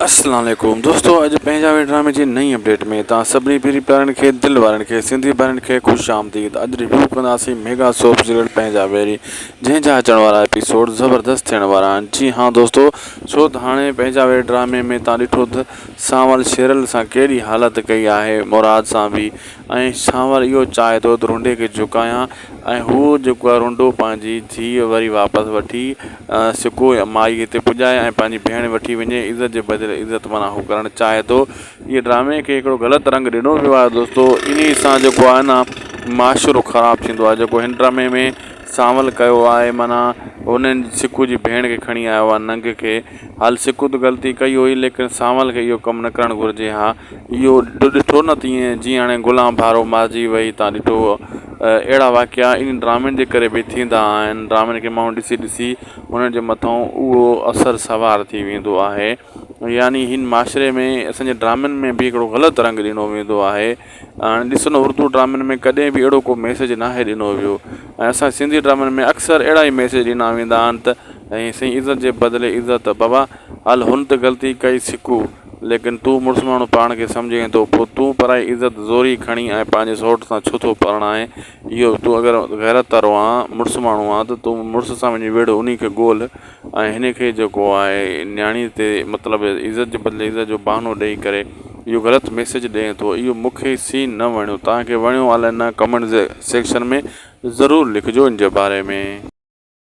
اسلام عليڪم دوستو اڄ پنهنجا وي ڊرامي جي نئين اپڊيٽ ۾ توهان سڀني پيري پيارن کي دل وارن کي سنڌي ڀائرن کي خوش آمديد اڄ ريويو ڪنداسين ميگا سوپ سيريل پنهنجا ويري جنهن جا اچڻ وارا ايپيسوڊ زبردست ٿيڻ وارا آهن جي ها دوستو ڇو ته هاڻي پنهنجا ويري ڊرامي ۾ توهان ڏٺو ته سانول شيرل سان ڪهڙي حالت ڪئي آهي مراد سان به ۽ سانول اهو چاهي ٿو ته رنڊي کي جهڪايان ۽ هو جيڪو آهي رنڊو پنهنجي ڌيء وري واپس وٺي سڪو مائي هتي پڄائي ۽ پنهنجي ڀيڻ وٺي وڃي عزت جي بدلي عزت معنيٰ هو ڪرڻ چاهي ٿو. اهي ڊرامي کي هڪڙو غلط رنگ ڏنو ويو آهي دوستو انهي سان جيڪو آهي نه معاشرو خراب ٿيندو آهي جيڪو هن ڊرامي ۾ سانول ڪيو آهي معنيٰ هنن سڪو جي ڀيڻ کي کڻي آيو آهي ننگ کي هل سڪو ته غلطي ڪئي هئي ليڪن سانول کي اهو ڪم نه ڪرڻ گهرجي ها اهو ڏٺو نه تيئن جيئن هاڻي غلام ڀارو مارجي وئي تان ڏٺو اهڙا واقعا انهن ڊرامن جي ڪري به ٿيندا آهن ڊرامن کي ماڻهو ڏسي ڏسي انهن جي مٿان اهو اثر سوار ٿي ويندو آهي يعني هن معاشري ۾ اسان جي ڊرامن ۾ به هڪڙو غلط رنگ ڏنو ويندو آهي هاڻي ڏسو نه اردو ڊرامن ۾ ڪڏهن به اهڙو ڪو ميسيج ناهي ڏنو ويو ۽ اسان سنڌي ڊرامن ۾ اڪثر اهڙا ئي ميسيج ڏنا ويندا آهن ته ۽ سائين عزت جي بدلي عزت بابا هل هن ته غلطي ڪئي سکو ليڪن تون مڙس ماڻهو پاڻ کي سمجهين ٿو، پوء تون پرائي عزت زوري کڻي ۽ پنهنجي سئوٽ سان ڇو ٿو پرڻائين؟ اهو تون اگر غيرت وارو آن، مڙس ماڻهو آن ته تون مڙس سان وڃي وڙهه، انهي کي ڳولهه ۽ هن کي جيڪو آهي نياڻي تي مطلب عزت جي بدلي عزت جو بهانو ڏئي ڪري اهو غلط ميسيج ڏئين ٿو، اهو مون کي سين نه وڻيو، توهان کي وڻيو الائي نه ڪمينٽ سيڪشن ۾ ضرور لکجو ان جي باري ۾.